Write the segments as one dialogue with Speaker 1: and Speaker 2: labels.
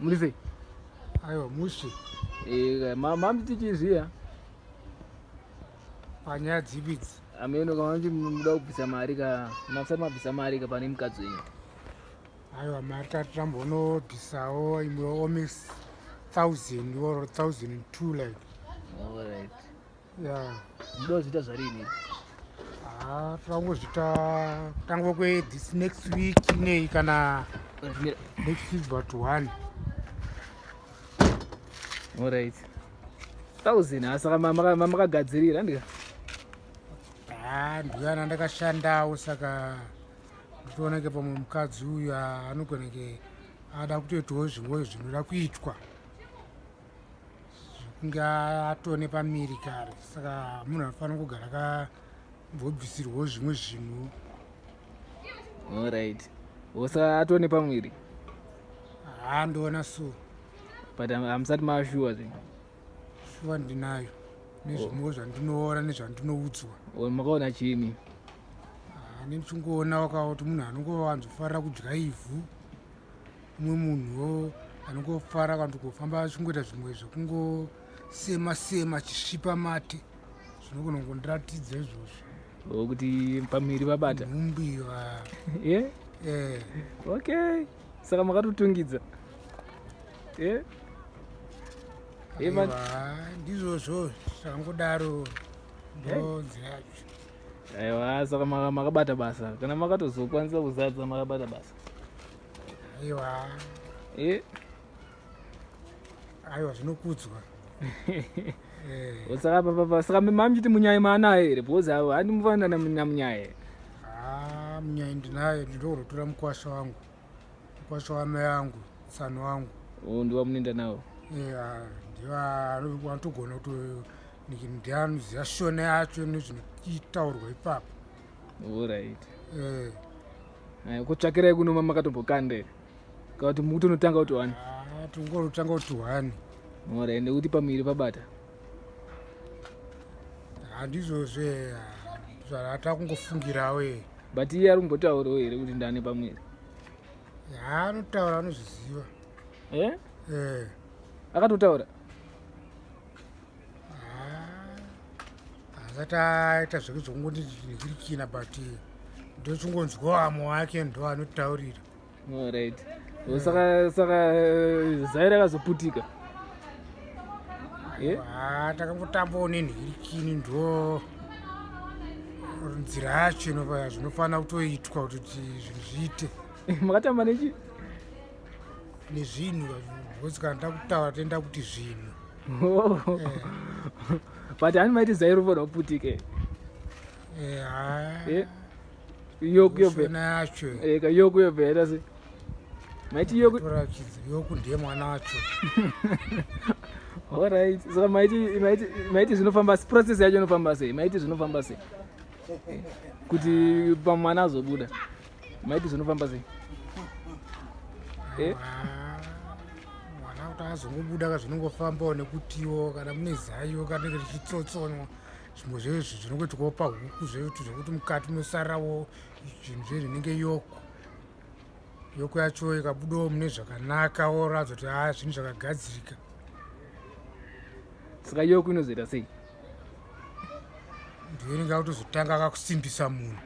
Speaker 1: Muri sei?
Speaker 2: Aiwa mushe.
Speaker 1: Eh, mama tichizviya.
Speaker 2: Panyaya dzipi idzi?
Speaker 1: Ameno kana muchi muda kubvisa mari ka, masati mabvisa mari ka pane mukadzi wenyu.
Speaker 2: Aiwa mari tati tambonobvisawo imwe almost 1000 or 1002 like.
Speaker 1: All right.
Speaker 2: Yeah.
Speaker 1: Muda kuzviita zvarini?
Speaker 2: Ah, tangozvita tangova kwe this next week nei kana next week but one.
Speaker 1: All right. 1000 saka makagadzirira ndika?
Speaker 2: Ah, ndiyana ndakashandawo saka nditoona ke pamwe mukadzi uyu anogona ke ada kutoitawo zvimwe zvinoda kuitwa. Zvekunge atone pamiri kare saka munhu anofanira kugara akambobvisirwawo zvimwe zvinhu.
Speaker 1: Alright. Saka atone pamwiri?
Speaker 2: Haa ndoona so.
Speaker 1: But hamusati maashuwa zve?
Speaker 2: Shuwa ndinayo nezvimwewo zvandinoona nezvandinoudzwa.
Speaker 1: Oh, makaona chini?
Speaker 2: Ndichingoona wakawa kuti munhu anongowanzofarira kudya ivhu. Umwe munhuwo anongofara kana kufamba achingoita zvimwe zvekungosema sema achisvipa mate zvinogona kungondiratidza izvozvo.
Speaker 1: Oh, kuti pamiri vabata
Speaker 2: nhumbiwa.
Speaker 1: Yeah?
Speaker 2: Eh.
Speaker 1: Okay, saka makatotungidza. Yeah?
Speaker 2: Aiwa, ndizvozvo zvakangodaro ndo nzira yacho.
Speaker 1: Aiwa, saka makabata basa kana makatozokwanisa kuzadza makabata basa.
Speaker 2: Aiwa.
Speaker 1: Eh.
Speaker 2: Aiwa zvinokudzwa.
Speaker 1: Eh. Saka papa saka mamuchiti munyai maanaye here because avo handi mufanana namunyai.
Speaker 2: Ah, munyai ndinaye ndinotora mukwasha wangu. Mukwasha wamai yangu, tsano wangu.
Speaker 1: Oh, ndiwa munoenda nawo.
Speaker 2: Yeah, ndiwa anotogona kuti ndiye anoziva shona yacho nezvinotaurwa ipapo.
Speaker 1: Alright.
Speaker 2: Eh.
Speaker 1: Kutsvakirai kuno makatombokanda here? Kana kuti mukutonotanga kuti one?
Speaker 2: Ah, tingorotanga kuti one.
Speaker 1: Alright, nekuti pamiri pabata.
Speaker 2: Handizvozvo zvatakungofungirawo e.
Speaker 1: But iye ari kumbotaurawo here kuti ndane pamwiri?
Speaker 2: Anotaura, anozviziva.
Speaker 1: Eh?
Speaker 2: Eh.
Speaker 1: Akatotaura?
Speaker 2: Asati aita zveke zvekungondinhikirikina but ndochingonzwa amwe wake ndo anotaurira.
Speaker 1: Alright. Saka saka zai rakazoputika.
Speaker 2: Eh? Ah, takangotambawo nenhirikini ndo nzira yacho inova zvinofanira kutoitwa kuti zvinhu zviite.
Speaker 1: Makatamba nechi?
Speaker 2: Nezvinhu because kana takutaura toenda kuti zvinhu.
Speaker 1: Oh.
Speaker 2: Eh.
Speaker 1: But hani maiti zai rofanira kuputika.
Speaker 2: Eh,
Speaker 1: Eh. Yoku yobve.
Speaker 2: Shona yacho.
Speaker 1: Eh, ka yoku yobve yaita sei? Maiti yoku
Speaker 2: Torakidza yoku ndiye mwana wacho.
Speaker 1: Alright. Saka maiti maiti maiti zvinofamba process yacho inofamba sei? Maiti zvinofamba sei? Kuti pamwana azobuda. Maiti zvinofamba sei? Eh?
Speaker 2: Mwana kuti azongobuda ka zvinongofambawo nekutiwo kana mune zaiwo kanenge richitsotsonwa zvimwe zvezvi zvinongoitwawo pahuku zvetu zvekuti mukati munosarawo zvinhu zve zvinenge yoko yoko yacho ikabudawo mune zvakanaka woratidza kuti haa zvinhu zvakagadzirika.
Speaker 1: Saka yoko inozoita sei?
Speaker 2: Ndiyo inenge yakutozotanga kakusimbisa munhu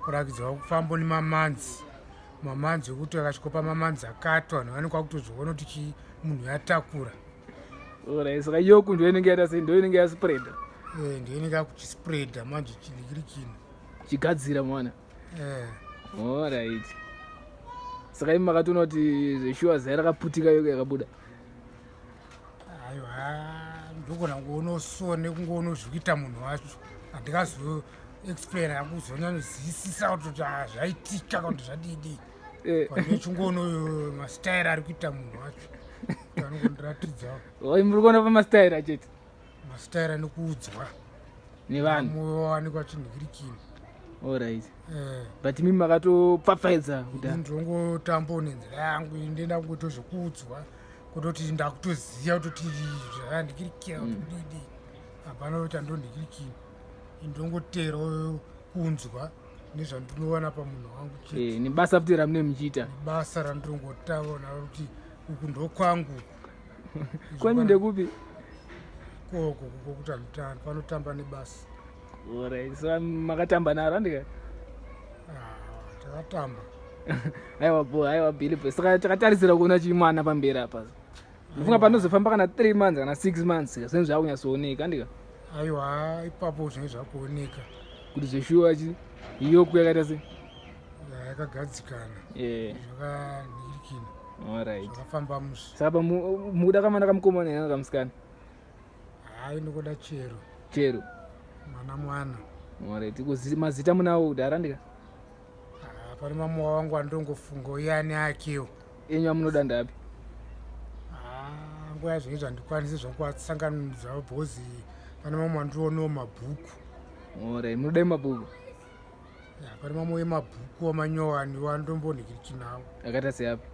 Speaker 2: kurakidza kufamba nemamanzi mamanzi ekuti akasvika pamamanzi akati vanhu vanenge vakutozoona kuti chii munhu yatakura.
Speaker 1: Alright, saka yoku ndiyo inenge yaita sei? Ndiyo inenge yaspreada.
Speaker 2: Eh, ndiyo inenge yakuchispreada manje chinhikirikini.
Speaker 1: Chigadzira mwana.
Speaker 2: Eh.
Speaker 1: Alright. Saka imi makatoona kuti zveshuwa zai rakaputika yoku yakabuda.
Speaker 2: Aiwa, ndogona kungoona so nekungoona zviri kuita munhu wacho. Handikazo explain hakuzonyanyozwisisa kuti zvaitika kana kuti zvadidi.
Speaker 1: Eh.
Speaker 2: Pane chingoona mastaira ari kuita munhu wacho. Anongondiratidza.
Speaker 1: Oi, muri kuona pamastaira chete.
Speaker 2: Mastaira nekuudzwa.
Speaker 1: Nevanhu.
Speaker 2: Wawanikwa chinhikirikini.
Speaker 1: Alright.
Speaker 2: Eh.
Speaker 1: But imi makatopfapfaidza kudhara.
Speaker 2: Ndinongotambawo nenzira yangu, ndenda kungoita zvekuudzwa kutoti ndakutoziva kutoti zvandikirikira kuti kudidi. Hapana kuti andondikirikini. Ndinongotera kunzwa nezvandinowana pamunhu wangu chete.
Speaker 1: Eh, nebasa futi ramune muchiita.
Speaker 2: Basa randinongotaona kuti Uku ndokwangu.
Speaker 1: Kwenyu ndekupi?
Speaker 2: Koko kokuti handitani panotamba nebasa.
Speaker 1: Alright, so makatamba naro andika?
Speaker 2: Ah, takatamba.
Speaker 1: Aiwa bo, aiwa Billy boy. Saka takatarisira kuona chimwana pamberi apa. Ndofunga panozofamba kana 3 months kana 6 months zvinhu zvakunyatsooneka andika?
Speaker 2: Aiwa ipapo zvinenge zvakuoneka.
Speaker 1: Kuti zveshuwa chi yoku yakaita sei?
Speaker 2: Yakagadzikana. Yeah. Zvakanhirikina.
Speaker 1: Alright.
Speaker 2: Zvakafamba mushe.
Speaker 1: Saka mukuda kamwana kamukomana here kamusikana?
Speaker 2: Hayi ndikuda chero.
Speaker 1: Chero.
Speaker 2: Mwana mwana.
Speaker 1: Alright. Mazita munawo kudhara ndika?
Speaker 2: Ah, pane mamwe wangu andongofunga uyani akewo.
Speaker 1: Enyu amunoda ndapi?
Speaker 2: Ah, nguva yazvinezvi handikwanisi zvangu kuvatsanganudza because pane mamwe andionawo mabhuku.
Speaker 1: Alright, munoda mabhuku?
Speaker 2: Ya, pane mamwe emabhuku amanyowani wandombonhikirikinawo.
Speaker 1: Akaita seapi?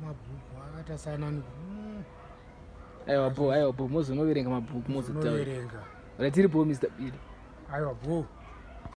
Speaker 2: Mabhuku akaita sanani.
Speaker 1: Aiwa bo, aiwa bo, mozonoverenga mabhuku mozotaura.
Speaker 2: Mozonoverenga.
Speaker 1: Right, tiri bo Mr. Billy.
Speaker 2: Aiwa bo.